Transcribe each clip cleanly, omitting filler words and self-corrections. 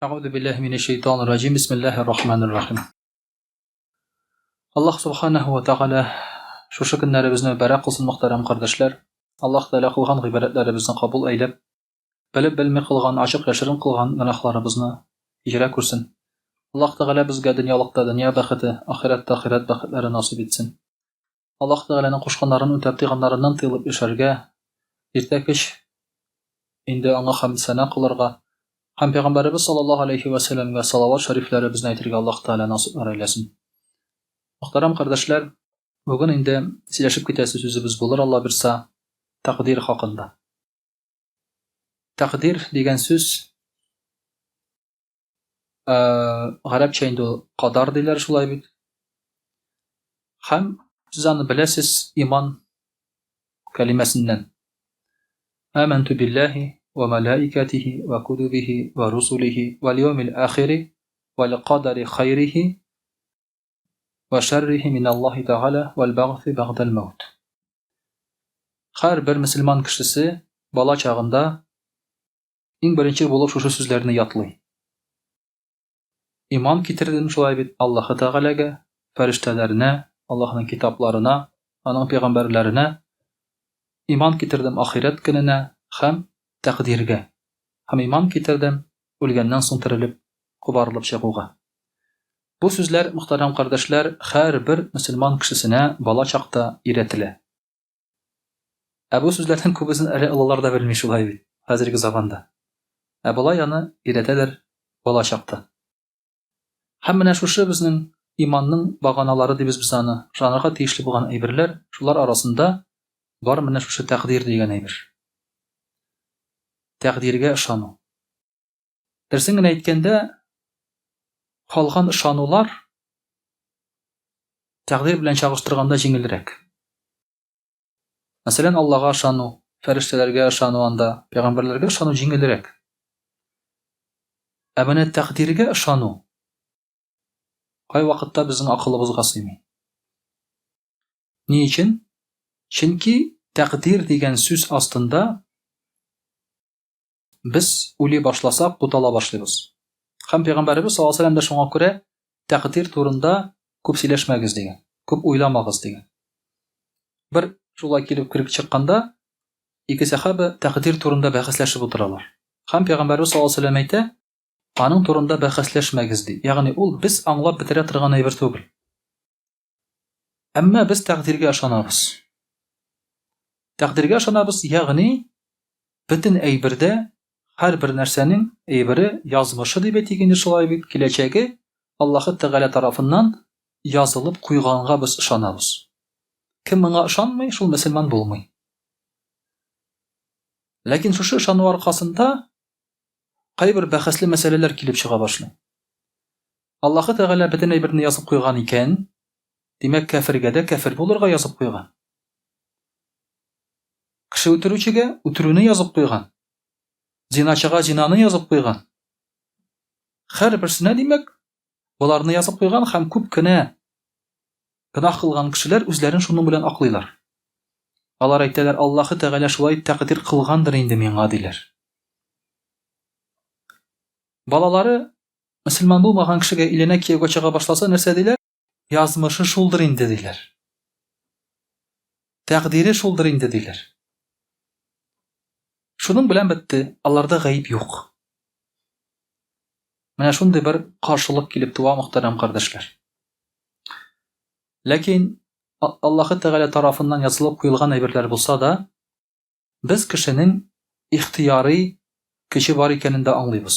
Әгъүзу биллаһи минәш шайтанир раҗим. Бисмиллаһир рахманир рахим. Аллаһ субханаһу ва тааля шушы көннәребезне мөбарәк кылсын, мөхтәрәм кардәшләр. Аллаһ Тәгалә кылган гыйбадәтләребезне кабул әйләп, белеп белми кылган, ачык яшерен кылган гөнаһларыбызны кичерә күрсен. Аллаһ Тәгалә безгә дөньялыкта дөнья бәхете, ахирәттә ахирәт бәхетләре насыйп итсен. Аллаһ Тәгаләнең кушканнарын үтәп, тыйганнарыннан тыелып яшәргә, иртә-кич инде Аңа хәмд-сәна кылырга һәм Пәйгамбәребез саллаллаһу алейһи вә сәлләмгә салават шәрифләребезне әйтергә Аллаһ Тәгалә насыйплар әйләсен. Мөхтәрәм кардәшләр, бүген инде сөйләшеп китәсе сүзебез булыр, Алла бирса, тәкъдир хакында. Тәкъдир дигән сүз гарәпчә инде ул кадар диләр шулай бит. Һәм сез аны беләсез иман кәлимәсеннән. Аманту биллаһи ва малаикатихи ва кутубихи ва русулихи вал яумил ахири вал кадари хайрихи ва шаррихи мин Аллаһи тәгалә вал багъфи бәгъдәл мәүт. Һәр бер мөселман кешесе бала чагында Иң беренче булып шушы сүзләрне ятлый. Иман китердем шулай бит Аллаһы Тәгаләгә, фәрештәләренә, Аллаһының китапларына, аның пәйгамбәрләренә, иман китердем ахирәт көненә һәм тәкъдиргә, һәм иман китердем үлгәннән соң терелеп, кубарылып чыгуга. Бу сүзләр, мөхтәрәм кардәшләр, һәрбер мөселман кешесенә бала чакта өйрәтелә. Ә бу сүзләрнең күбесен әле олылар да белми шулай бит, хәзерге заманда. Ә болай аны өйрәтәләр бала чакта. Һәм менә шушы безнең иманның баганалары дибез без аны, ышанырга тиешле булган әйберләр, шулар арасында бар менә шушы тәкъдир дигән әйбер. Тәкъдиргә ышану. Дөресен генә әйткәндә, калган ышанулар тәкъдир белән чагыштырганда җиңелрәк. Мәсәлән, Аллага ышану, фәрештәләргә ышану анда, пәйгамбәрләргә ышану җиңелрәк. Ә менә тәкъдиргә ышану кайвакытта безнең акылыбызга сыймый. Ни өчен? Чөнки тәкъдир дигән сүз астында без уйлый башласак, бутала башлыйбыз. Һәм пәйгамбәребез саллаллаһу алейһи ва сәлләм дә шуңа күрә тәкъдир турында күп сөйләшмәгез дигән, күп уйламагыз дигән. Бер шулай килеп кереп чыкканда, ике сәхабә тәкъдир турында бәхәсләшеп утыралар. Һәм пәйгамбәребез саллаллаһу алейһи ва сәлләм әйтә, аның турында бәхәсләшмәгез ди. Ягъни ул без аңлап бетерә торган әйбер түгел. Әмма без тәкъдиргә ышанабыз. Тәкъдиргә ышанабыз, ягъни бөтен әйбердә һәрбер нәрсәнең әйбере, язмышы дип әйтик инде шулай бит, киләчәге Аллаһы Тәгалә тарафыннан язылып куйганга без ышанабыз. Кем моңа ышанмый, шул мөселман булмый. Ләкин шушы ышану аркасында кайбер бәхәсле мәсьәләләр килеп чыга башлый. Аллаһы Тәгалә бөтен әйберне язып куйган икән, димәк, кәфергә дә кәфер булырга язып куйган. Кеше үтерүчегә үтерүне язып куйган. Зиначыга зинаны язып куйган. Һәрберсенә, димәк, боларны язып куйган һәм күп кенә гөнаһ кылган кешеләр үзләрен шуның белән аклыйлар. Алар әйтәләр, Аллаһы Тәгалә шулай тәкъдир кылгандыр инде миңа, диләр. Балалары мөселман булмаган кешегә өйләнә, кияүгә чыга башласа, нәрсә диләр? Язмышы шулдыр инде, диләр. Тәкъдире шулдыр инде, диләр. Шуның белән бетте, аларда гаеп юк. Менә шундый бер каршылык килеп туа, мөхтәрәм кардәшләр. Ләкин Аллаһы Тәгалә тарафыннан язылып куелган әйберләр булса да, Без кешенең ихтыяри көче бар икәнен дә аңлыйбыз.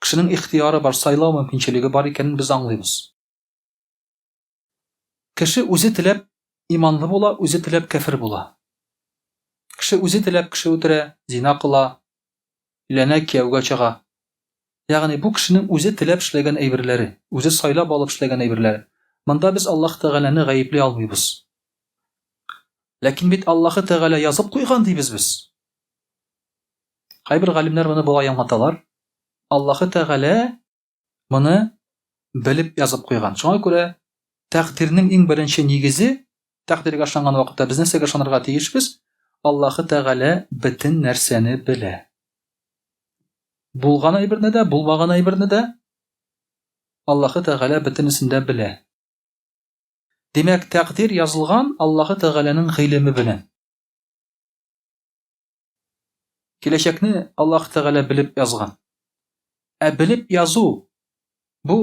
Кешенең ихтыяры бар, сайлау мөмкинчелеге бар икәнен без аңлыйбыз. Кеше үзе теләп иманлы була, үзе теләп кәфер була. Кеше үзе теләп кеше үтерә, зина кыла, өйләнә, кияүгә чыга. Ягъни бу кешенең үзе теләп эшләгән әйберләре, үзе сайлап алып эшләгән әйберләре. Монда без Аллаһ Тәгаләне гаепли алмыйбыз. Ләкин бит Аллаһы Тәгалә язып куйган дибез без. Кайбер галимнәр моны болай аңлаталар. Аллаһы Тәгалә моны белеп язып куйган. Шуңа күрә тәкъдирнең иң беренче нигезе, тәкъдиргә ышанган вакытта без нәрсәгә ышанырга тиешбез? Аллаһы Тәгалә бөтен нәрсәне белә. Булган әйберне дә, булмаган әйберне дә Аллаһы Тәгалә бөтенесен дә белә. Димәк, тәкъдир язылган Аллаһы Тәгаләнең гыйлеме белән. Киләчәкне Аллаһ Тәгалә белеп язган. Ә белеп язу бу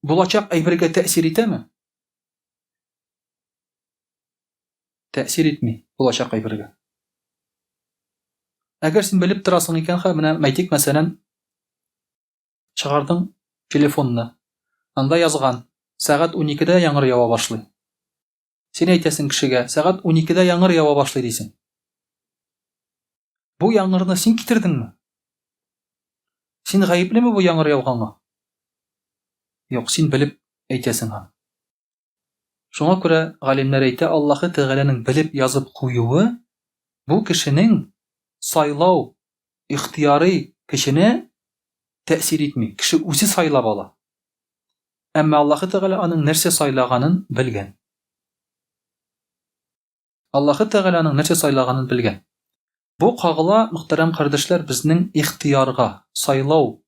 булачак әйбергә тәэсир итәме? Тәэсир итми булачак әйбергә. Әгәр син белеп торасың икән, хә, менә әйтик, мәсәлән, чыгардың телефонны. Анда язган, сәгать 12-дә яңгыр ява башлый. Син әйтәсең кешегә, сәгать 12-дә яңгыр ява башлый дисең. Бу яңгырны син китердеңме? Син гаеплеме бу яңгыр яуганга? Юк, син белеп әйтәсең аны. Шуңа күрә галимнәр әйтә, Аллаһы Тәгаләнең белеп язып куюы бу кешенең сайлау ихтыярый көченә тәэсир итми. Кеше үзе сайлап ала. Әмма Аллаһы Тәгалә аның нәрсә сайлаганын белгән. Аллаһы Тәгалә аның нәрсә сайлаганын белгән. Бу кагыла, мөхтәрәм кардәшләр, безнең ихтыярга, сайлау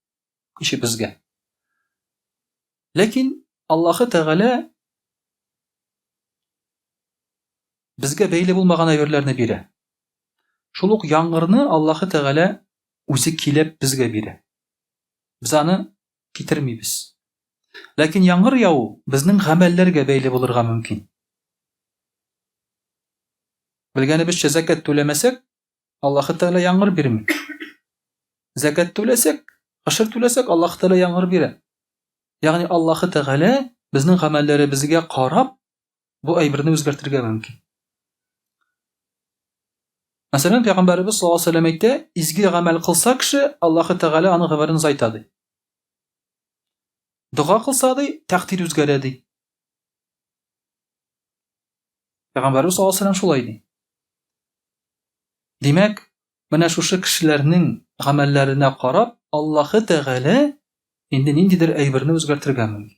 көчебезгә. Ләкин Аллаһы Тәгалә безгә бәйле булмаган әйберләрне бирә. Шул ук яңгырны Аллаһы Тәгалә үзе килеп безгә бирә. Без аны китермибез. Ләкин яңгыр яву безнең гамәлләргә бәйле булырга мөмкин. Белгәнебезчә, зәкят түләмәсәк, Аллаһы Тәгалә яңгыр бирми. Зәкят түләсәк, гошер түләсәк, Аллаһы Тәгалә яңгыр бирә. Ягъни Аллаһы Тәгалә безнең гамәлләребезгә карап бу әйберне үзгәртергә мөмкин. Мәсәлән, Пәйгамбәребез саллаллаһу алейһи вәсәлләм әйтә, изге гамәл кылса кеше, Аллаһы Тәгалә аның гомерен озайта ди. Дога кылса ди, тәкъдир үзгәрә ди. Пәйгамбәребез саллаллаһу алейһи вәсәлләм шулай ди. Димәк, менә шушы кешеләрнең гамәлләренә карап, Аллаһы Тәгалә инде ниндидер әйберне үзгәртергә мөмкин.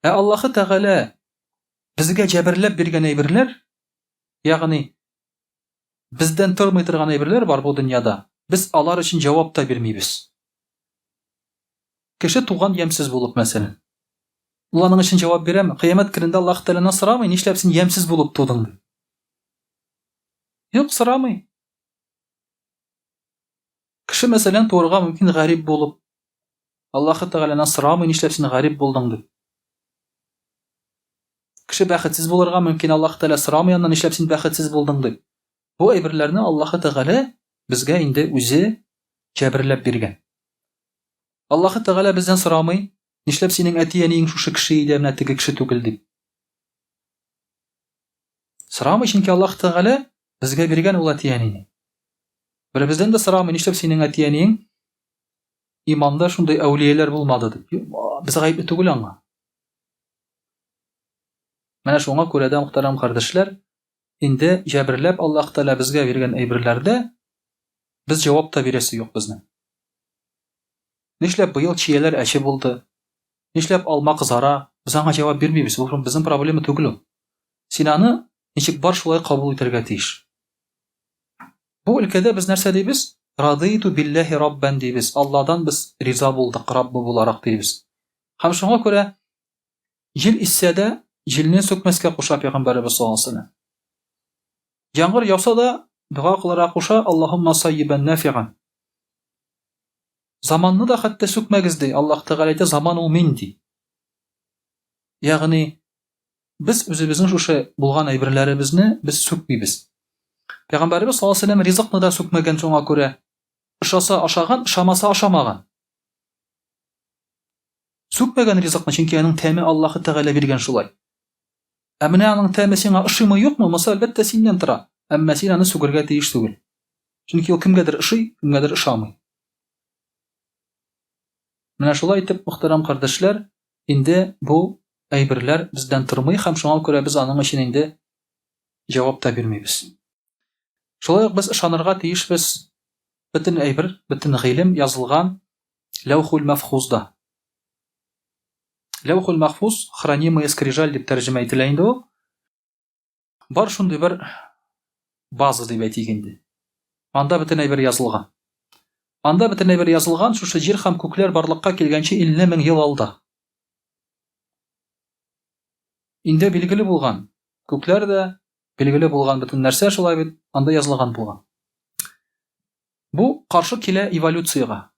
Ә Аллаһы Тәгалә безгә җәберләп биргән әйберләр, ягъни бездән тормый торган әйберләр бар бу дөньяда, без алар өчен җавап та бирмибез. Кеше туган ямьсез булып, мәсәлән. Ул аның өчен җавап бирәме? Кыямәт көнендә Аллаһ Тәгаләдән сорамый, нишләп син ямьсез булып тудың дип. Юк, сорамый. Кеше, мәсәлән, туарга мөмкин гарип булып. Аллаһы Тәгаләдән сорамый, нишләп син гарип булдың дип. Кеше бәхетсез булырга мөмкин, Аллаһы Тәгалә сорамый аннан, нишләп син бәхетсез булдың дип. Бу әйберләрне Аллаһы Тәгалә безгә инде үзе җәберләп биргән. Аллаһы Тәгалә бездән сорамый, нишләп синең әти-әниең шушы кеше иде, менә теге кеше түгел дип. Сорамый, чөнки Аллаһ Тәгалә безгә биргән ул әти-әнине. Беребездән дә сорамый, нишләп синең әти-әниең иманда шундый әүлияләр булмады дип. Без гаепле түгел аңа. Менә шуңа күрә дә, мөхтәрәм кардәшләр, инде җәберләп Аллаһ Тәгалә безгә биргән әйберләрдә без җавап та бирәсе юк безнең. Нишләп быел чияләр әче булды? Нишләп алма кызара? Без аңа җавап бирмибез. Бу безнең проблема түгел ул. Син аны ничек бар шулай кабул итәргә тиеш. Бу өлкәдә без нәрсә дибез? Радыйту билләһи раббан дибез. Алладан без риза булдык, Раббы буларак дибез. Һәм шуңа күрә җил иссә дә, җилне сүкмәскә куша пәйгамбәребез саллаллаһу алейһи вәсәлләм. Яңгыр яуса да, дога кылырга куша, Аллаһумма саййибан нафи'ан. Заманны да хәтта сүкмәгез ди. Аллаһ Тәгалә әйтә, заман ул мин ди. Ягъни без үзебезнең шушы булган әйберләребезне без сүкмибез. Пәйгамбәребез саллаллаһу алейһи вәсәлләм ризыкны да сүкмәгән шуңа күрә. Ошаса ашаган, ошамаса ашамаган. Сүкмәгән ризыкны, чөнки аның тәме Аллаһы Тәгалә биргән шулай. Ә менә аның тәме сиңа ошыймы, юкмы, монысы әлбәттә синнән тора. Әмма син аны сүгергә тиеш түгел. Чөнки ул кемгәдер ошый, кемгәдер ошамый. Менә шулай итеп, мөхтәрәм кардәшләр, инде бу әйберләр бездән тормый һәм шуңа күрә без аның өчен инде җавап та бирмибез. Шулай ук без ышанырга тиешбез, бөтен әйбер, бөтен гыйлем язылган Ләүхул Мәхфузда. Ләүхул Мәхфуз, хранимая скрижаль дип тәрҗемә ителә инде ул. Бар шундый бер база дип әйтик инде. Анда бөтен әйбер язылган. Анда бөтен әйбер язылган, шушы җир һәм күкләр барлыкка килгәнче 50 мең ел алда. Инде билгеле булган, күкләр дә, билгеле булган бөтен нәрсә шулай бит, анда язылган булган. Бу каршы килә эволюциягә.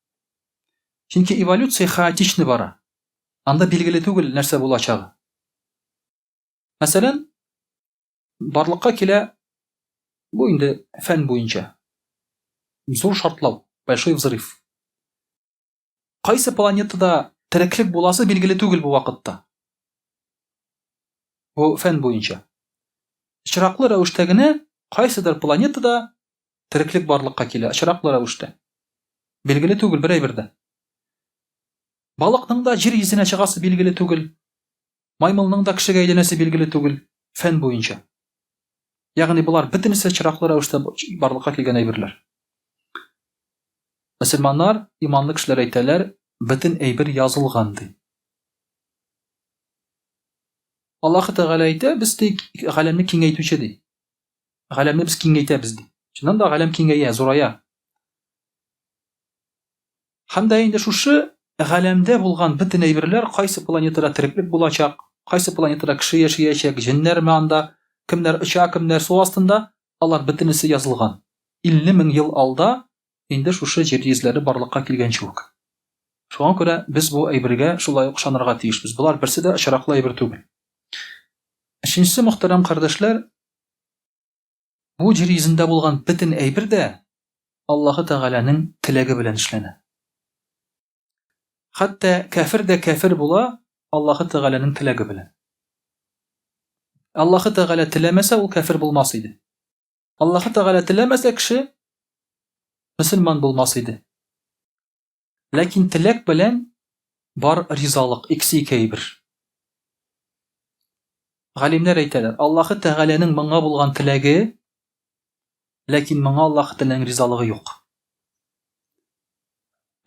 Чөнки эволюция хаотичный бара. Анда билгеле түгел нәрсә булачагы. Мәсәлән, барлыкка килә бу инде фән буенча зур шартлау, большой взрыв. Кайсы планетада тереклек буласы билгеле түгел бу вакытта. Бу фән буенча. Очраклы рәвештә генә кайсыдыр планетада тереклек барлыкка килә, очраклы рәвештә. Билгеле түгел бер әйбер дә. Балыкның да җир йөзенә чыгасы билгеле түгел. Маймылның да кешегә әйләнәсе билгеле түгел, фән буенча. Ягъни болар бөтенесе очраклы рәвештә барлыкка килгән әйберләр. Мөселманнар, иманлы кешеләр әйтәләр, бөтен әйбер язылган ди. Аллаһы Тәгалә әйтә, без ди галәмне киңәйтүче ди. Галәмне без киңәйтәбез ди. Чыннан да галәм киңәя, зурая. Һәм дә инде шушы галәмдә булган бөтен әйберләр, кайсы планетада тереклек булачак, кайсы планетада кеше яшәячәк, җеннәрме анда, кемнәр оча, кемнәр су астында, алар бөтенесе язылган. 50 мең ел алда инде шушы җир йөзләре барлыкка килгәнче үк. Шуңа күрә без бу әйбергә шулай ук ышанырга тиешбез. Болар берсе дә очраклы әйбер түгел. Өченчесе, мөхтәрәм кардәшләр, Бу җир йөзендә булган бөтен әйбер дә Аллаһы Тәгаләнең теләге белән эшләнә. Хәтта кәфер дә кәфер була Аллаһы Тәгаләнең теләге белән. Аллаһы Тәгалә теләмәсә, ул кәфер булмас иде. Аллаһы Тәгалә теләмәсә, кеше мөселман булмас иде. Ләкин теләк белән бар ризалык, икесе ике әйбер. Галимнәр әйтәләр, Аллаһы Тәгаләнең моңа булган теләге, ләкин моңа Аллаһы Тәгаләнең ризалыгы юк.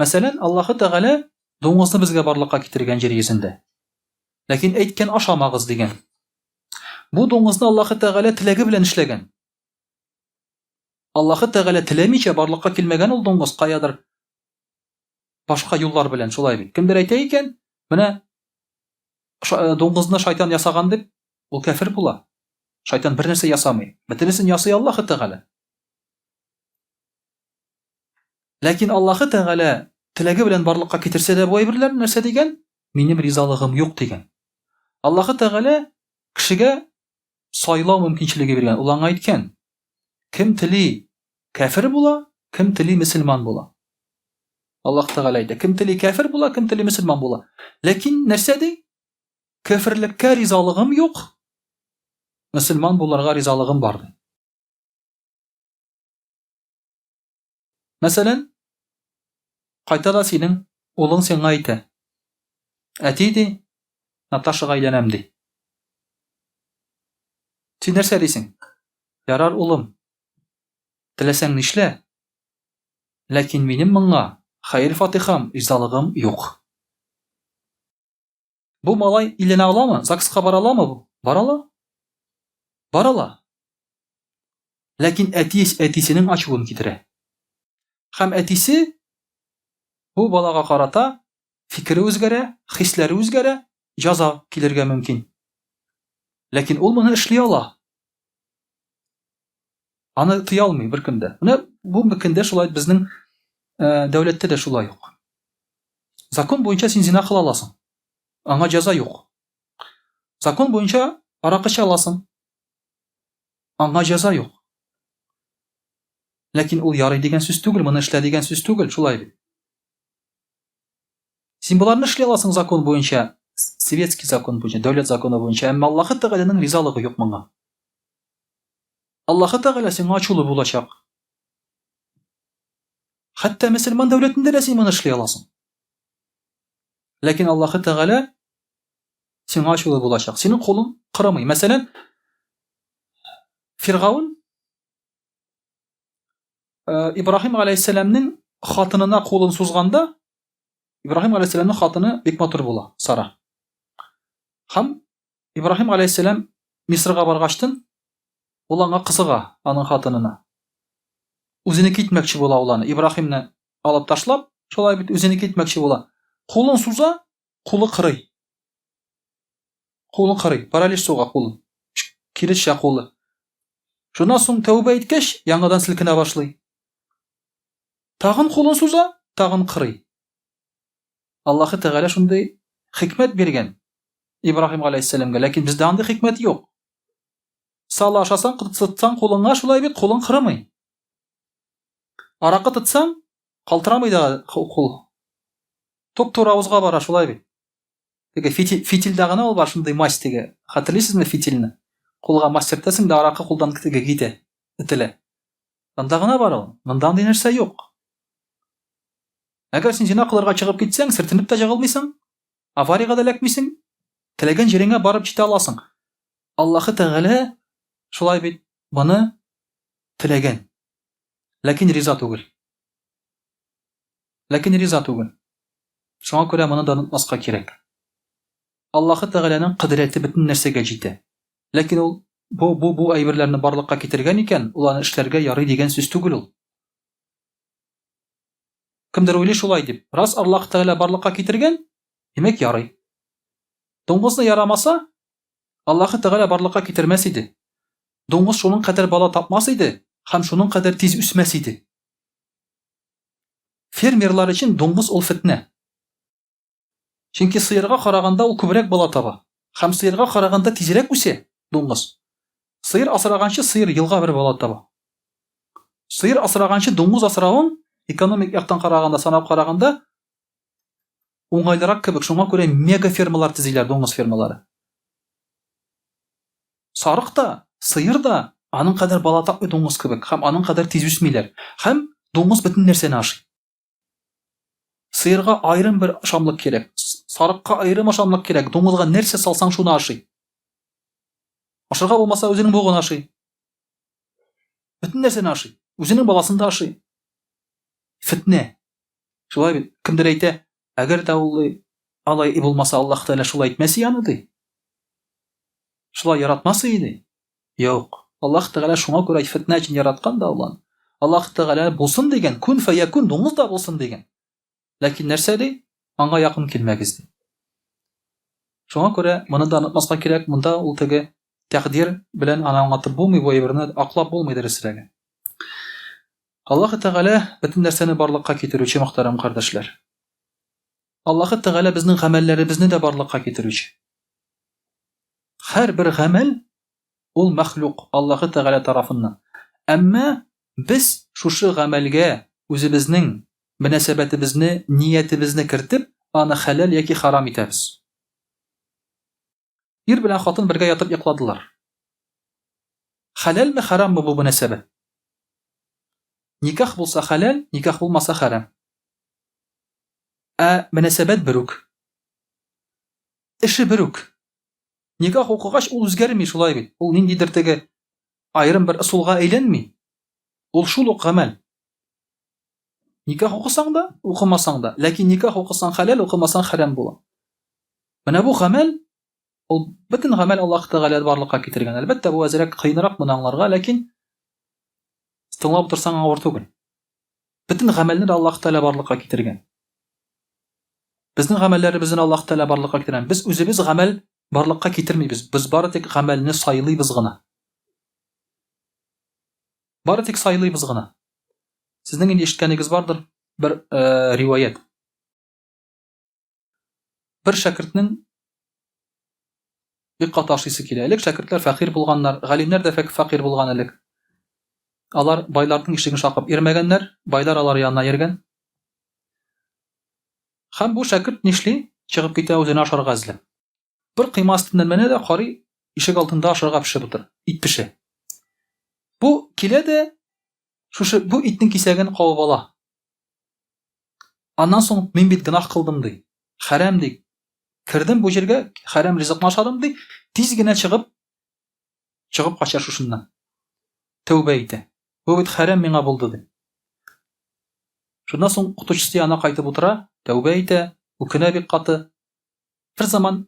Мәсәлән, Аллаһы Тәгалә дуңгызны безгә барлыкка китергән җир йөзендә. Ләкин әйткән ашамагыз дигән. Бу дуңгызны Аллаһы Тәгалә теләге белән эшләгән. Аллаһы Тәгалә теләмичә барлыкка килмәгән ул дуңгыз каядыр башка юллар белән, шулай бит. Кемдер әйтә икән, менә э, дуңгызны шайтан ясаган дип, ул кәфер була. Шайтан бер нәрсә ясамый. Бөтенесен ясый Аллаһы Тәгалә. Ләкин Аллаһы Тәгалә теләге белән барлыкка китерсә дә бу әйберләрне нәрсә дигән? Минем ризалыгым юк дигән. Аллаһы Тәгалә кешегә сайлау мөмкинчелеге биргән. Ул аңа әйткән, кем тели кәфер була, кем тели мөселман була. Аллаһ Тәгалә әйтә, кем тели кәфер була, кем тели мөселман була. Ләкин нәрсә ди? Кәферлеккә ризалыгым юк, мөселман булырга ризалыгым бар ди. Мәсәлән, кайта да синең улың сиңа әйтә. Әти ди, Наташага әйләнәм ди. Син нәрсә дисең? Ярар, улым. Теләсәң нишлә? Ләкин минем моңа хәер-фатихам, ризалыгым юк. Бу малай өйләнә аламы? ЗАГСка бара аламы бу? Бара ала. Бара ала. Ләкин әти әтисенең ачуын китерә. Һәм әтисе бу балага карата фикере үзгәрә, хисләре үзгәрә, җаза килергә мөмкин. Ләкин ул моны эшли ала. Аны тыя алмый беркем дә. Менә бу көндә шулай безнең э, дәүләттә дә шулай ук. Закон буенча син зина кыла аласың. Аңа җаза юк. Закон буенча аракы эчә аласың. Аңа җәза юк. Ләкин ул ярый дигән сүз түгел, моны эшлә дигән сүз түгел, шулай бит. Син боларны эшли аласың закон буенча, светский закон буенча, дәүләт законы буенча, әмма Аллаһы Тәгаләнең ризалыгы юк моңа. Аллаһы Тәгалә сиңа ачулы булачак. Хәтта мөселман дәүләтендә дә син моны эшли аласың. Ләкин Аллаһы Тәгалә сиңа ачулы булачак. Синең кулың кырымый. Мәсәлән, Фиргаун э, Ибраһим галәйһиссәламнең хатынына кулын сузганда, Ибраһим галәйһиссәламнең хатыны бик матур була, Сара. Һәм Ибраһим галәйһиссәлам Мисырга баргачтын, ул аңа кызыга, аның хатынына. Үзенеке итмәкче була ул аны, Ибраһимны. алып ташлап, шулай бит үзенеке итмәкче була. Кулын суза, кулы кырый. Кулы кырый, паралич суга кулын. Кире төшә кулы. Шуннан соң тәүбә иткәч, яңадан селкенә башлый. Тагын кулын суза, тагын кырый. Аллаһы Тәгалә шундый хикмәт биргән Ибраһим галәйһиссәламгә, ләкин бездә андый хикмәт юк. Сало ашасаң, тотсаң кулыңа, шулай бит кулың кырымый. Аракы тотсаң, калтырамый да кул. Туп-туры авызга бара, шулай бит. Теге фитильдә генә ул бар шундый мазь теге. Хәтерлисезме фитильне? Кулга мазь сөртәсең дә аракы кулдан теге китә, этелә. Анда гына бар ул. Монда андый нәрсә юк. Әгәр син зина кылырга чыгып китсәң, сөртенеп тә җыгылмыйсың, авариягә дә эләкмисең, теләгән җиреңә барып җитә аласың. Аллаһы Тәгалә шулай бит моны теләгән. Ләкин риза түгел. Ләкин риза түгел. Шуңа күрә моны да онытмаска кирәк. Аллаһы Тәгаләнең кодрәте бөтен нәрсәгә җитә. Ләкин ул бу бу бу әйберләрне барлыкка китергән икән, ул аны эшләргә ярый дигән сүз түгел ул. Кемдер уйлый шулай дип. Раз Аллаһ Тәгалә барлыкка китергән, димәк ярый. Дуңгызны ярамаса, Аллаһы Тәгалә барлыкка китермәс иде. Дуңгыз шуның кадәр бала тапмас иде һәм шуның кадәр тиз үсмәс иде. Фермерлар өчен дуңгыз ул фетнә. Чөнки сыерга караганда ул күбрәк бала таба. Һәм сыерга караганда тизрәк үсә дуңгыз. Сыер асраганчы сыер елга бер бала таба. Сыер асраганчы дуңгыз асравың экономик яктан караганда, санап караганда уңайлырак кебек. Шуңа күрә мега фермалар төзиләр, дуңгыз фермалары. Сарык та, сыер да аның кадәр бала тапмый дуңгыз кебек һәм аның кадәр тиз үсмиләр. Һәм дуңгыз бөтен нәрсәне ашый. Сыерга аерым бер ашамлык кирәк, сарыкка аерым ашамлык кирәк, дуңгызга нәрсә салсаң шуны ашый. Ашарга булмаса үзенең бугын ашый. Бөтен нәрсәне ашый. Үзенең баласын да ашый. Фетнә. Шулай бит, кемдер әйтә, әгәр дә ул алай булмаса, Аллаһ Тәгалә шулай итмәс аны ди. Шулай яратмас иде. Юк. Аллаһ Тәгалә шуңа күрә фетнә өчен яраткан да ул аны. Аллаһ Тәгалә булсын дигән, кун фәякун, дуңгыз да булсын дигән. Ләкин нәрсә ди? Аңа якын килмәгез ди. Шуңа күрә моны да онытмаска кирәк, монда ул теге тәкъдир белән аны аңлатып булмый, бу әйберне аклап булмый дөресрәге. Аллаһы Тәгалә бөтен нәрсәне барлыкка китерүче, мөхтәрәм кардәшләр. Аллаһы Тәгалә безнең гамәлләребезне дә барлыкка китерүче. Һәрбер гамәл ул мәхлук Аллаһы Тәгалә тарафыннан. Әмма без шушы гамәлгә үзебезнең мөнәсәбәтебезне, ниятебезне кертеп, аны хәләл яки харам итәбез. Ир белән хатын бергә ятып йокладылар. Хәләлме, хәраммы бу мөнәсәбәт? Никах булса хәләл, никах булмаса хәрам. Ә мөнәсәбәт бер үк. Эше бер үк. Никах укыгач ул үзгәрми шулай бит. Ул ниндидер теге аерым бер ысулга әйләнми. Ул шул ук гамәл. Никах укысаң да, укымасаң да. Ләкин никах укысаң хәләл, укымасаң хәрам була. Менә бу гамәл, ул бөтен гамәл Аллаһ Тәгалә барлыкка китергән. Әлбәттә, бу әзрәк кыенрак моны аңларга, ләкин тыңлап утырсаң авыр түгел. Бөтен гамәлне дә Аллаһ Тәгалә барлыкка китергән. Безнең гамәлләребезне Аллаһ Тәгалә барлыкка китергән. Без үзебез гамәл барлыкка китермибез. Без бары тик гамәлне сайлыйбыз гына. Бары тик сайлыйбыз гына. Сезнең инде ишеткәнегез бардыр бер э, риваять. Бер шәкертнең бик каты ашыйсы килә. Элек шәкертләр фәкыйрь булганнар, галимнәр дә фәкыйрь булган элек. Алар байларның ишеген шакып йөрмәгәннәр, байлар алар янына йөргән. Һәм бу шәкерт нишли? Чыгып китә үзенә ашарга эзләп. Бер койма астыннан менә дә карый, ишек алдында ашарга пешеп утыр, ит пешә. Бу килә дә шушы бу итнең кисәген кабып ала. Аннан соң мин бит гөнаһ кылдым ди. Хәрам ди. Кердем бу җиргә, хәрам ризыкны ашадым ди. Тиз генә чыгып чыгып кача шушыннан. Тәүбә итә. Бу бит хәрам миңа булды ди. Шуннан соң укытучысы янына кайтып утыра, тәүбә итә, үкенә бик каты. Бер заман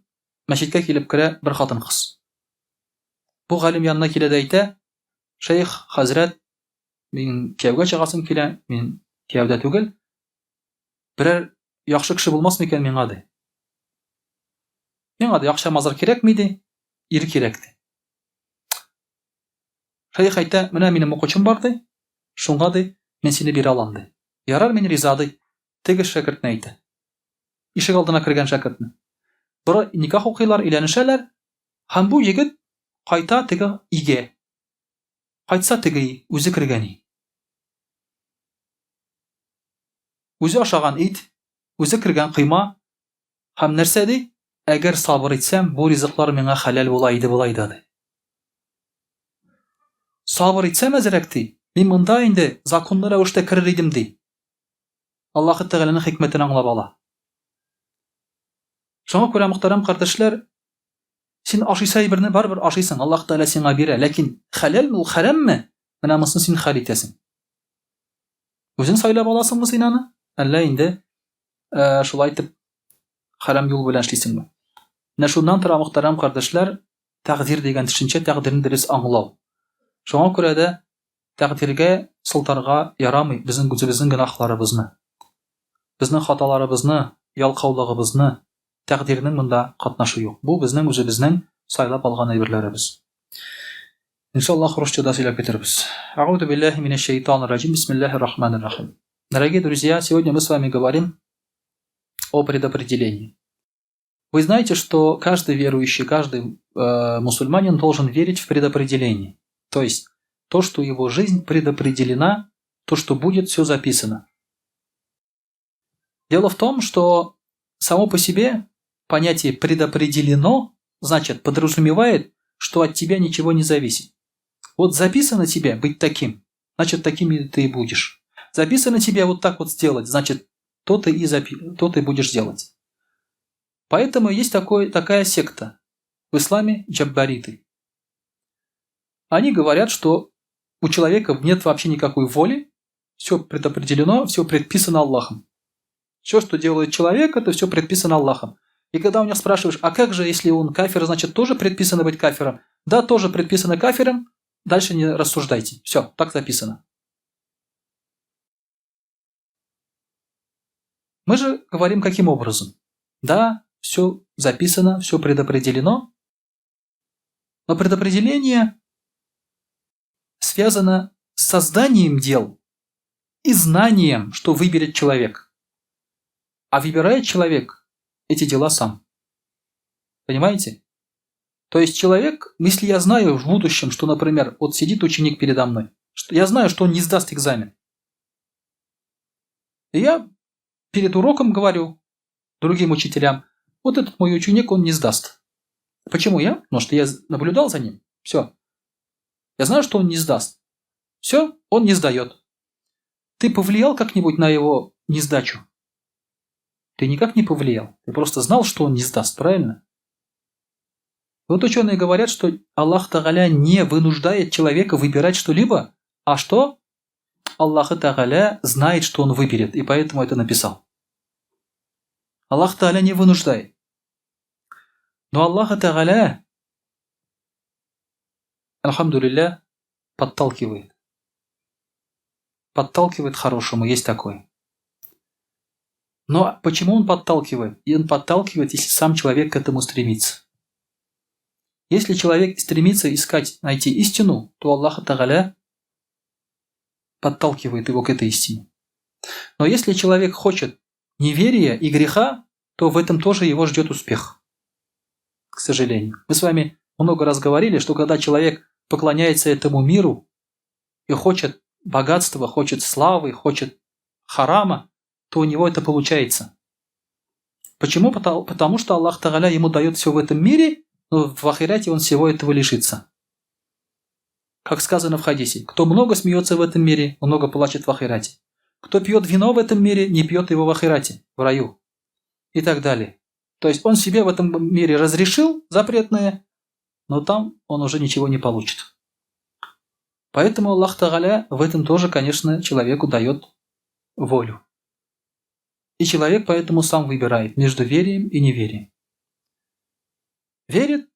мәчеткә килеп керә бер хатын-кыз. Бу галим янына килә дә әйтә, Шәех, хәзрәт, мин кияүгә чыгасым килә, мин кияүдә түгел. Берәр яхшы кеше булмас микән миңа, ди. Миңа, ди, акча мазар кирәкми, ди, ир кирәк, ди. Шәех әйтә, менә минем укучым бар, ди, шуңа, ди, мин сине бирә алам, ди. Ярар, мин риза, ди. Теге шәкертне әйтә. Ишек алдына кергән шәкертне. Бер никах укыйлар, өйләнешәләр, һәм бу егет кайта теге өйгә. Кайтса теге өй, үзе кергән өй. Үзе ашаган ит, үзе кергән койма һәм нәрсә ди? Әгәр сабыр итсәм, бу ризыклар миңа хәләл була иде болай да, ди. Сабыр итсәм әзрәк, ди, мин монда инде законлы рәвештә керер идем, ди. Аллаһы Тәгаләнең хикмәтен аңлап ала. Шуңа күрә, мөхтәрәм кардәшләр, син ашыйсы әйберне барыбер ашыйсың, Аллаһ Тәгалә сиңа бирә, ләкин хәләлме ул, хәрәмме? Менә монысын син хәл итәсең. Үзең сайлап аласыңмы син аны? Әллә инде э, шулай итеп хәрам юл белән эшлисеңме? Менә шуннан тора, мөхтәрәм кардәшләр, тәкъдир дигән төшенчә, тәкъдирне дөрес аңлау. Шуңа күрә дә тәкъдиргә сылтарга ярамый безнең үзебезнең гөнаһларыбызны. Безнең хаталарыбызны, ялкаулыгыбызны тәкъдирнең монда катнашы юк. Бу безнең үзебезнең сайлап алган әйберләребез. Иншаллах, русчада сөйләп китербез. А'уду биллахи минәш шайтанир раҗим. Бисмиллахир рахманир рахим. Дорогие друзья, сегодня мы с вами говорим о предопределении. Вы знаете, что каждый верующий, каждый мусульманин должен верить в предопределение. То есть то, что его жизнь предопределена, то, что будет, все записано. Дело в том, что само по себе понятие «предопределено» значит подразумевает, что от тебя ничего не зависит. Вот записано тебе быть таким, значит, таким ты и будешь. Записано тебе вот так вот сделать, значит, то ты будешь делать. Поэтому есть такая секта в исламе джаббариты. Они говорят, что у человека нет вообще никакой воли, все предопределено, все предписано Аллахом. Все, что делает человек, это все предписано Аллахом. И когда у них спрашиваешь, а как же, если он кафир, значит, тоже предписано быть кафиром? Да, тоже предписано кафиром, дальше не рассуждайте. Все, так записано. Мы же говорим каким образом? Да, все записано, все предопределено, но предопределение связано с созданием дел и знанием, что выберет человек. А выбирает человек эти дела сам. Понимаете? То есть человек, если я знаю в будущем, что, например, вот сидит ученик передо мной, что я знаю, что он не сдаст экзамен. И я перед уроком говорю другим учителям, вот этот мой ученик, он не сдаст. Почему я? Потому что я наблюдал за ним. Все. Я знаю, что он не сдаст. Все, он не сдает. Ты повлиял как-нибудь на его несдачу? Ты никак не повлиял. Ты просто знал, что он не сдаст, правильно? Вот ученые говорят, что Аллах Тагаля не вынуждает человека выбирать что-либо, а что? Аллах Тагаля знает, что он выберет, и поэтому это написал. Аллах Тагаля не вынуждает. Но Аллах Тагаля, альхамдулилля, подталкивает. Подталкивает к хорошему, есть такое. Но почему он подталкивает? И он подталкивает, если сам человек к этому стремится. Если человек стремится искать, найти истину, то Аллах Тагаля подталкивает его к этой истине. Но если человек хочет неверия и греха, то в этом тоже его ждет успех. К сожалению. Мы с вами много раз говорили, что когда человек поклоняется этому миру и хочет богатства, хочет славы, хочет харама, то у него это получается. Почему? Потому что Аллах Тагаля ему дает все в этом мире, но в ахирате он всего этого лишится. Как сказано в хадисе, кто много смеется в этом мире, много плачет в ахирате. Кто пьет вино в этом мире, не пьет его в ахирате, в раю. И так далее. То есть он себе в этом мире разрешил запретное, но там он уже ничего не получит. Поэтому Аллах Тагаля в этом тоже, конечно, человеку дает волю. И человек поэтому сам выбирает между верием и неверием. Верит,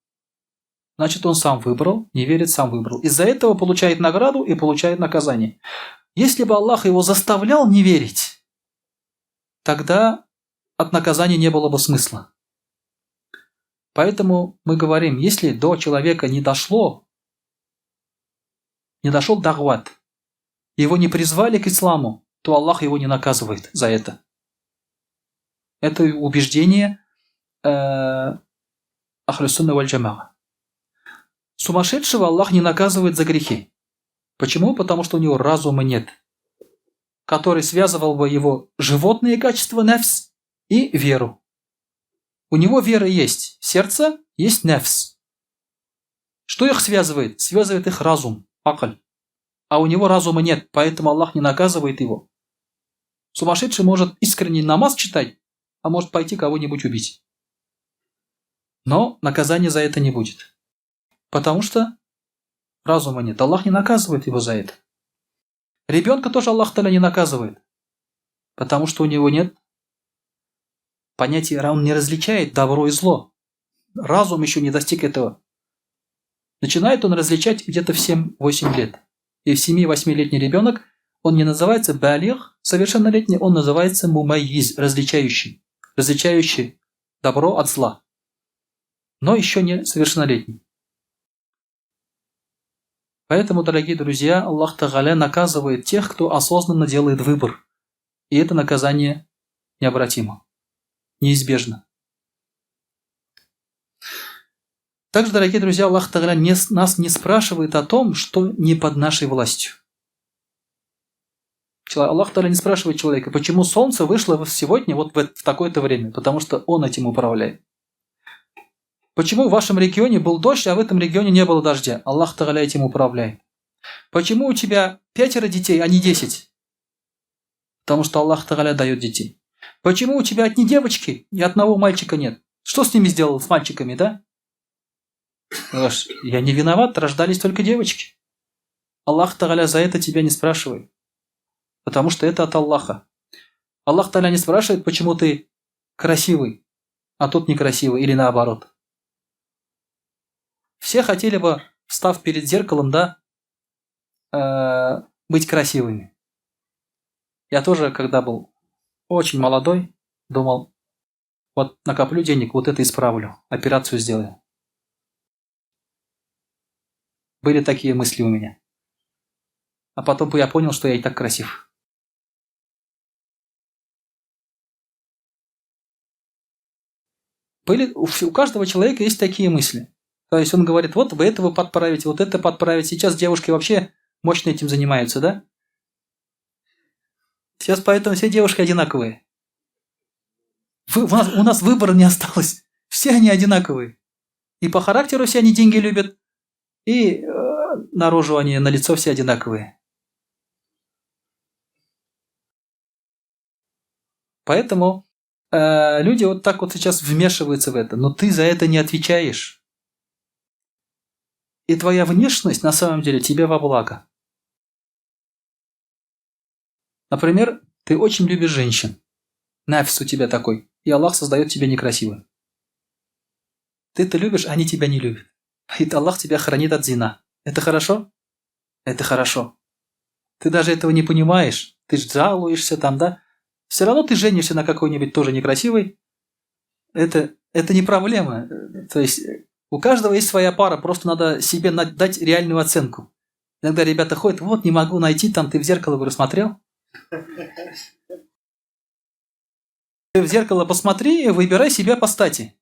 значит, он сам выбрал, не верит, сам выбрал. Из-за этого получает награду и получает наказание. Если бы Аллах его заставлял не верить, Тогда от наказания не было бы смысла. Поэтому мы говорим, если до человека не дошло, не дошел дагват, его не призвали к исламу, то Аллах его не наказывает за это. Это убеждение أهل السنة والجماعة. Сумасшедшего Аллах не наказывает за грехи. Почему? Потому что у него разума нет, который связывал бы его животные качества نفس и веру. У него вера есть, сердце есть نفس. Что их связывает? Связывает их разум, عقل. А у него разума нет, поэтому Аллах не наказывает его. Сумасшедший может искренне намаз читать, а может пойти кого-нибудь убить. Но наказания за это не будет. Потому что разума нет. Аллах не наказывает его за это. Ребенка тоже Аллах تعالى не наказывает. Потому что у него нет понятия, он не различает добро и зло. Разум еще не достиг этого. Начинает он различать где-то в 7-8 лет. И в 7-8-летний ребенок, он не называется بالغ, совершеннолетний, он называется مميز, различающий. Различающий добро от зла. Но еще не совершеннолетний. Поэтому, дорогие друзья, Аллах تعالى наказывает тех, кто осознанно делает выбор. И это наказание необратимо, неизбежно. Также, дорогие друзья, Аллах تعالى нас не спрашивает о том, что не под нашей властью. Аллах تعالى не спрашивает человека, почему солнце вышло сегодня вот в такое-то время, потому что он этим управляет. Почему в вашем регионе был дождь, а в этом регионе не было дождя? Аллах تعالى этим управляет. Почему у тебя 5 детей, а не 10? Потому что Аллах تعالى дает детей. Почему у тебя одни девочки и одного мальчика нет? Что с ними сделал, с мальчиками, да? Я не виноват, рождались только девочки. Аллах تعالى за это тебя не спрашивает. Потому что это от Аллаха. Аллах تعالى не спрашивает, почему ты красивый, а тот некрасивый, или наоборот. Все хотели бы, встав перед зеркалом, да, быть красивыми. Я тоже, когда был очень молодой, думал, вот накоплю денег, вот это исправлю, операцию сделаю. Были такие мысли у меня. А потом я понял, что я и так красив. У каждого человека есть такие мысли. То есть он говорит, вот вы этого подправите, вот это подправите. Сейчас девушки вообще мощно этим занимаются, да? Сейчас поэтому все девушки одинаковые. У нас выбора не осталось. Все они одинаковые. И по характеру все они деньги любят, и наружу они, на лицо все одинаковые. Поэтому люди вот так вот сейчас вмешиваются в это. Но ты за это не отвечаешь. И твоя внешность на самом деле тебе во благо. Например, ты очень любишь женщин. نفس у тебя такой. И Аллах создает тебя некрасивым. Ты-то любишь, они тебя не любят. И Аллах тебя хранит от зина. Это хорошо? Это хорошо. Ты даже этого не понимаешь. Ты ж жалуешься там, да? Все равно ты женишься на какой-нибудь тоже некрасивой. Это не проблема. То есть у каждого есть своя пара, просто надо себе дать реальную оценку. Иногда ребята ходят, вот не могу найти, там ты в зеркало, говорю, смотрел? Ты в зеркало посмотри и выбирай себя по стати.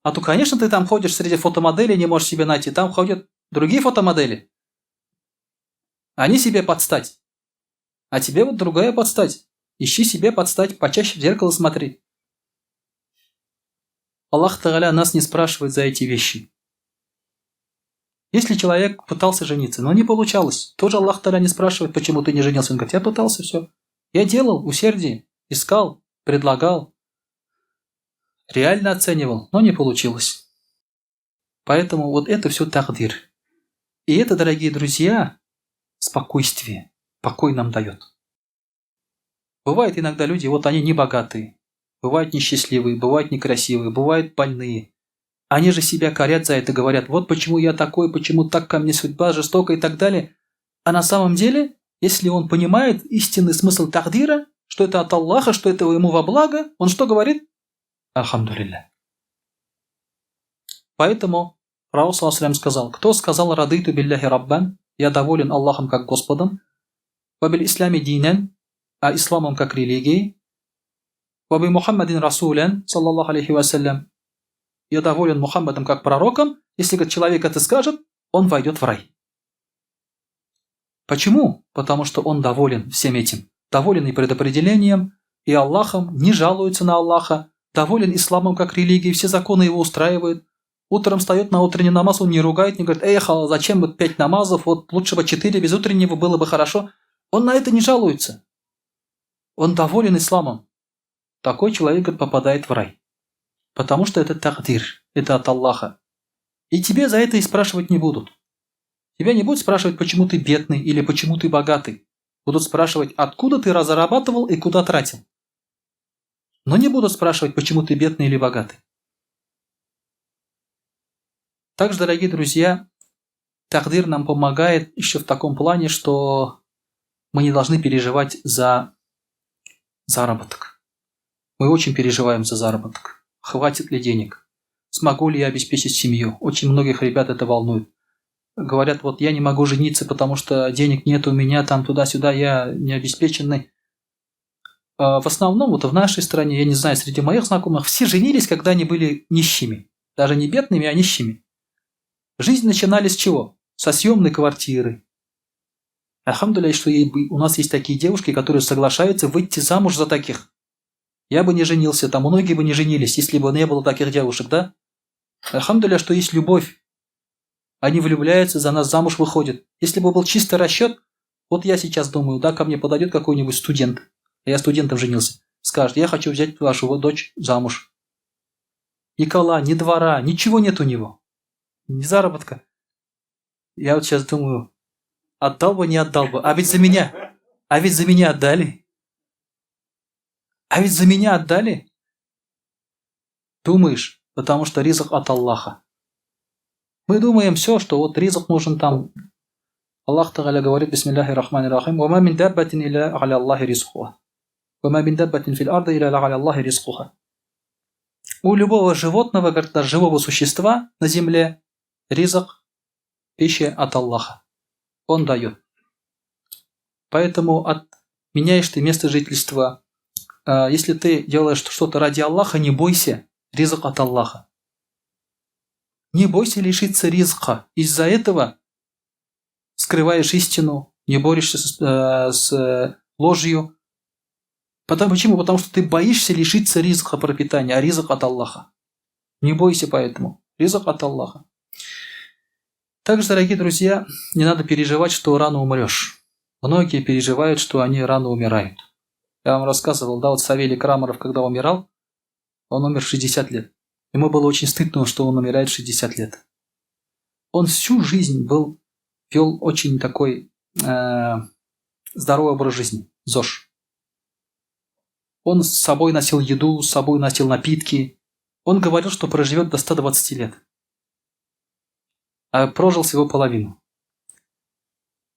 А то, конечно, ты там ходишь среди фотомоделей, не можешь себе найти. Там ходят другие фотомодели. Они себе подстать. А тебе вот другая подстать. Ищи себе подстать, почаще в зеркало смотри. Аллах تعالى нас не спрашивает за эти вещи. Если человек пытался жениться, но не получалось, тоже Аллах تعالى не спрашивает, почему ты не женился. Он говорит, я пытался, все. Я делал усердие, искал, предлагал, реально оценивал, но не получилось. Поэтому вот это все тақдир. И это, дорогие друзья, спокойствие, покой нам дает. Бывает иногда люди, вот они не богатые, бывают несчастливые, бывают некрасивые, бывают больные. Они же себя корят за это, говорят, вот почему я такой, почему так ко мне судьба жестока и так далее. А на самом деле, если он понимает истинный смысл тақдира, что это от Аллаха, что это ему во благо, он что говорит? Альхамдулилля. Поэтому Пророк саллаллаху сказал, кто сказал «Радыйту билляхи раббан», я доволен Аллахом как Господом, «Вабиль ислями динен», а исламом как религией, «Ваби Мухаммадин расулян», саллаллаху алейхи вассалям, я доволен Мухаммадом как пророком, если говорит, человек это скажет, он войдет в рай. Почему? Потому что он доволен всем этим. Доволен и предопределением, и Аллахом, не жалуется на Аллаха, доволен исламом как религией, все законы его устраивают. Утром встает на утренний намаз, он не ругает, не говорит, эх, а зачем вот 5 намазов, вот лучше бы 4 без утреннего было бы хорошо. Он на это не жалуется. Он доволен исламом. Такой человек говорит, попадает в рай. Потому что это тагдир, это от Аллаха. И тебе за это и спрашивать не будут. Тебя не будут спрашивать, почему ты бедный или почему ты богатый. Будут спрашивать, откуда ты зарабатывал и куда тратил. Но не будут спрашивать, почему ты бедный или богатый. Также, дорогие друзья, тагдир нам помогает еще в таком плане, что мы не должны переживать за заработок. Мы очень переживаем за заработок. Хватит ли денег? Смогу ли я обеспечить семью? Очень многих ребят это волнует. Говорят, вот я не могу жениться, потому что денег нет у меня, там туда-сюда, я не обеспеченный. В основном вот в нашей стране, я не знаю, среди моих знакомых, все женились, когда они были нищими. Даже не бедными, а нищими. Жизнь начинали с чего? Со съемной квартиры. Альхамдулилля, что у нас есть такие девушки, которые соглашаются выйти замуж за таких. Я бы не женился, там многие бы не женились, если бы не было таких девушек, да? Альхамдулилля, что есть любовь. Они влюбляются, за нас замуж выходят. Если бы был чистый расчет, вот я сейчас думаю, да, ко мне подойдет какой-нибудь студент, я студентом женился, скажет, я хочу взять вашу дочь замуж. Ни кола, ни двора, ничего нет у него. Ни заработка. Я вот сейчас думаю, отдал бы, не отдал бы. А ведь за меня, а ведь за меня отдали. А ведь за меня отдали. Думаешь, потому что ризык от Аллаха. Мы думаем все, что вот ризык нужен там. Аллах Тагаля говорит, бисмиллахи рахмани рахим, «Вама мин даббатин иля аля Аллахи ризкуха». «Вама мин даббатин фил арда иля аля Аллахи ризкуха». У любого животного, говорит, даже живого существа на земле ризык, пища от Аллаха. Он дает. Поэтому меняешь ты место жительства. Если ты делаешь что-то ради Аллаха, не бойся, ризык от Аллаха. Не бойся лишиться ризка. Из-за этого скрываешь истину, не борешься с ложью. Почему? Потому что ты боишься лишиться ризка пропитания, а ризык от Аллаха. Не бойся поэтому. Ризык от Аллаха. Также, дорогие друзья, не надо переживать, что рано умрешь. Многие переживают, что они рано умирают. Я вам рассказывал, да, вот Савелий Крамаров, когда умирал, он умер в 60 лет. Ему было очень стыдно, что он умирает в 60 лет. Он всю жизнь вел очень такой здоровый образ жизни, ЗОЖ. Он с собой носил еду, с собой носил напитки. Он говорил, что проживет до 120 лет. А прожил всего половину.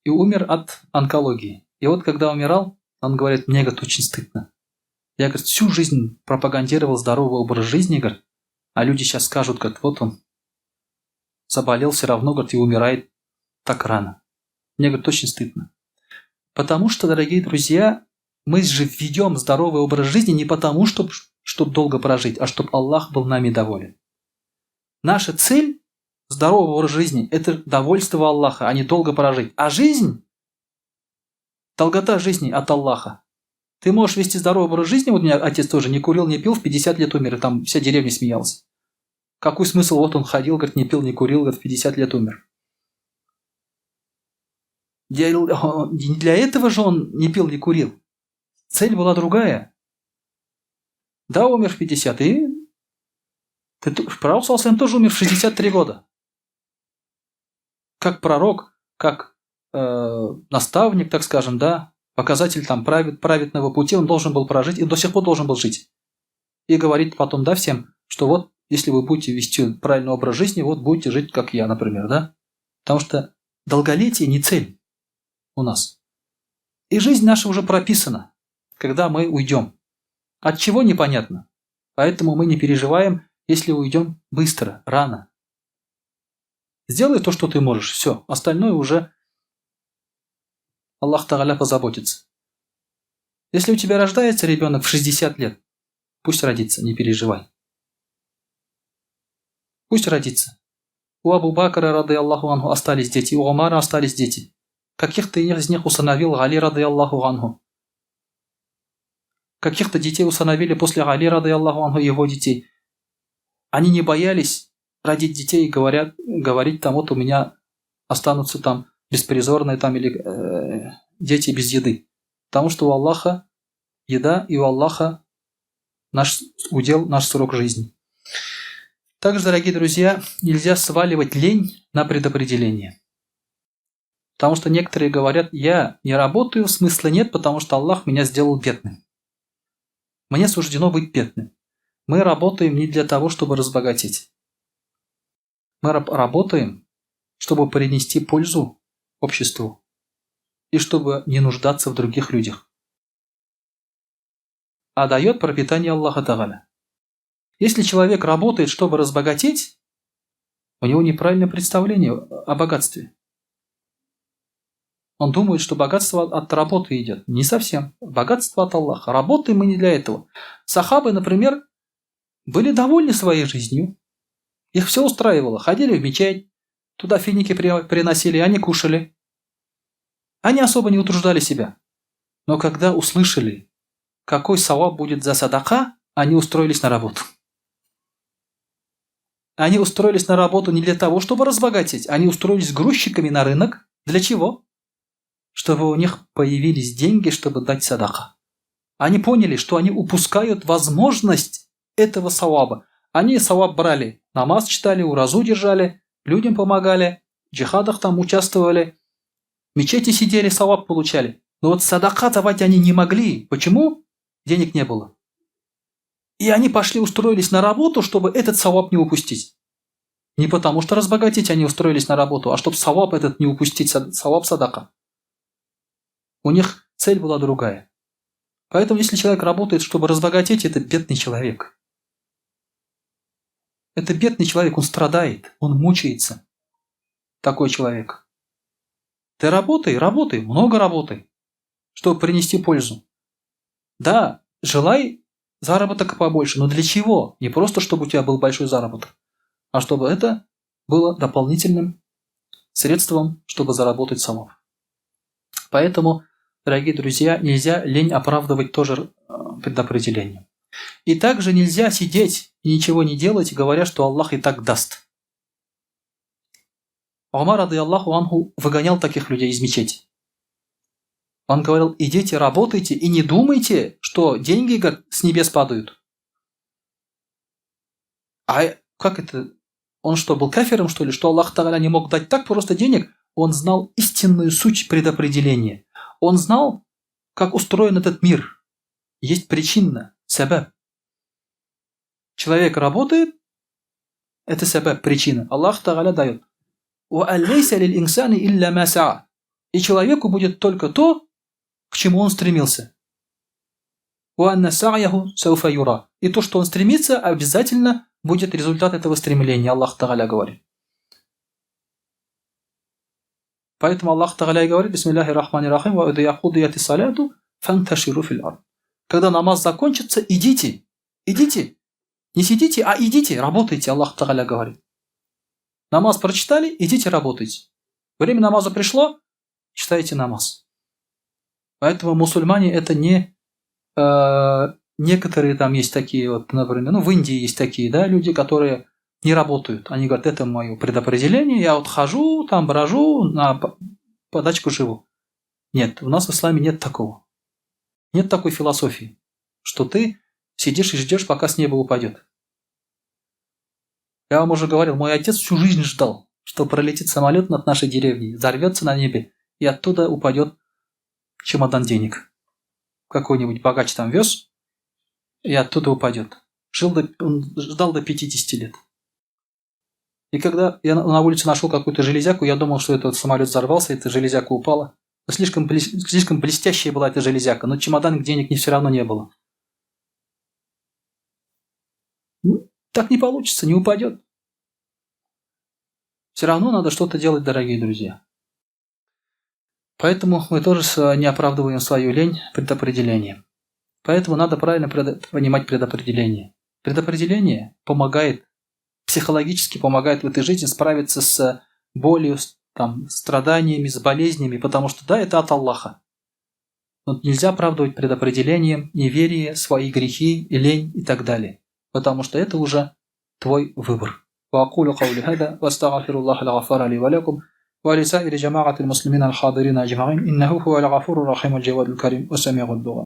И умер от онкологии. И вот когда умирал, он говорит, мне, говорит, очень стыдно. Я, говорит, всю жизнь пропагандировал здоровый образ жизни, говорит, а люди сейчас скажут, говорит, вот он заболел все равно, говорит, и умирает так рано. Мне, говорит, очень стыдно. Потому что, дорогие друзья, мы же ведем здоровый образ жизни не потому, чтобы долго прожить, а чтобы Аллах был нами доволен. Наша цель здорового образа жизни – это довольство Аллаха, а не долго прожить. А жизнь, долгота жизни от Аллаха. Ты можешь вести здоровый образ жизни, вот у меня отец тоже не курил, не пил, в 50 лет умер, и там вся деревня смеялась. Какой смысл? Вот он ходил, говорит, не пил, не курил, говорит, в 50 лет умер. Не для этого же он не пил, не курил. Цель была другая. Да, умер в 50, и пророк саллаллаху алейхи ва саллям тоже умер в 63 года. Как пророк, как наставник, так скажем, да, показатель там праведного пути, он должен был прожить и до сих пор должен был жить. И говорит потом, да, всем, что вот, если вы будете вести правильный образ жизни, вот будете жить, как я, например, да. Потому что долголетие не цель у нас. И жизнь наша уже прописана. когда мы уйдем. От чего непонятно. Поэтому мы не переживаем, если уйдем быстро, рано. Сделай то, что ты можешь, все. Остальное уже Аллах Тагаля позаботится. Если у тебя рождается ребенок в 60 лет, пусть родится, не переживай. Пусть родится. У Абу Бакра, рады Аллаху анху, остались дети, у Омара остались дети. Каких-то из них усыновил Али, рады Аллаху анху. Каких-то детей усыновили после Али, рады Аллаху анху, его детей. Они не боялись родить детей и говорят, говорить там, вот у меня останутся там беспризорные там или дети без еды. Потому что у Аллаха еда и у Аллаха наш удел, наш срок жизни. Также, дорогие друзья, нельзя сваливать лень на предопределение. Потому что некоторые говорят, я не работаю, смысла нет, потому что Аллах меня сделал бедным. Мне суждено быть бедным. Мы работаем не для того, чтобы разбогатеть. Мы работаем, чтобы принести пользу обществу и чтобы не нуждаться в других людях. А дает пропитание Аллаха Тагаля. Если человек работает, чтобы разбогатеть, у него неправильное представление о богатстве. Он думает, что богатство от работы идет. Не совсем. Богатство от Аллаха. Работаем мы не для этого. Сахабы, например, были довольны своей жизнью. Их все устраивало. Ходили в мечеть, туда финики приносили, они кушали. Они особо не утруждали себя. Но когда услышали, какой саваб будет за садака, они устроились на работу. Они устроились на работу не для того, чтобы разбогатеть. Они устроились грузчиками на рынок. Для чего? Чтобы у них появились деньги, чтобы дать садака. Они поняли, что они упускают возможность этого саваба. Они саваб брали, намаз читали, уразу держали, людям помогали, в джихадах там участвовали, в мечети сидели, саваб получали. Но вот садака давать они не могли. Почему? Денег не было. И они пошли, устроились на работу, чтобы этот саваб не упустить. Не потому что разбогатеть они устроились на работу, а чтобы саваб этот не упустить, саваб садака. У них цель была другая. Поэтому, если человек работает, чтобы разбогатеть, это бедный человек. Это бедный человек, он страдает, он мучается. Такой человек. Ты работай, работай, много работай, чтобы принести пользу. Да, желай заработок побольше, но для чего? Не просто, чтобы у тебя был большой заработок, а чтобы это было дополнительным средством, чтобы заработать самому. Поэтому, дорогие друзья, нельзя лень оправдывать тоже предопределением. И также нельзя сидеть и ничего не делать, говоря, что Аллах и так даст. Умар, рады Аллаху анху, выгонял таких людей из мечети. Он говорил, идите, работайте и не думайте, что деньги, говорит, с небес падают. А как это? Он что, был кафиром, что ли? Что Аллах Тагаля не мог дать так просто денег? Он знал истинную суть предопределения. Он знал, как устроен этот мир. Есть причина, сабаб. Человек работает, это сабаб, причина. Аллах Тагаля дает. И человеку будет только то, к чему он стремился. И то, что он стремится, обязательно будет результат этого стремления, Аллах Тагаля говорит. Поэтому Аллах Тагаля говорит, бисмиллахи рахмани рахим, когда намаз закончится, идите, идите, не сидите, а идите, работайте, Аллах Тагаля говорит. Намаз прочитали, идите работайте. Время намаза пришло, читайте намаз. Поэтому мусульмане это не... некоторые там есть такие, вот, например, ну в Индии есть такие, да, люди, которые не работают. Они говорят, это мое предопределение, я вот хожу, там брожу, на подачку живу. Нет, у нас в исламе нет такого. Нет такой философии, что ты сидишь и ждешь, пока с неба упадет. Я вам уже говорил, мой отец всю жизнь ждал, что пролетит самолет над нашей деревней, взорвется на небе, и оттуда упадет чемодан денег. Какой-нибудь богач там вез, и оттуда упадет. Он ждал до 50 лет. И когда я на улице нашел какую-то железяку, я думал, что этот самолет взорвался, эта железяка упала. Слишком, слишком блестящая была эта железяка, но чемодан денег не все равно не было. Ну, так не получится, не упадет. Все равно надо что-то делать, дорогие друзья. Поэтому мы тоже не оправдываем свою лень предопределением. Поэтому надо правильно понимать предопределение. Предопределение помогает, психологически помогает в этой жизни справиться с болью, с, там, страданиями, с болезнями, потому что да, это от Аллаха. Но нельзя оправдывать предопределением неверие, свои грехи, лень и так далее. Потому что это уже твой выбор. وأقول قولي هذا وأستغفر الله الغفار لي ولكم ولسائر جماعة المسلمين الحاضرين أجمعين إنه هو الغفور الرحيم الجواد الكريم وسميع الدعاء.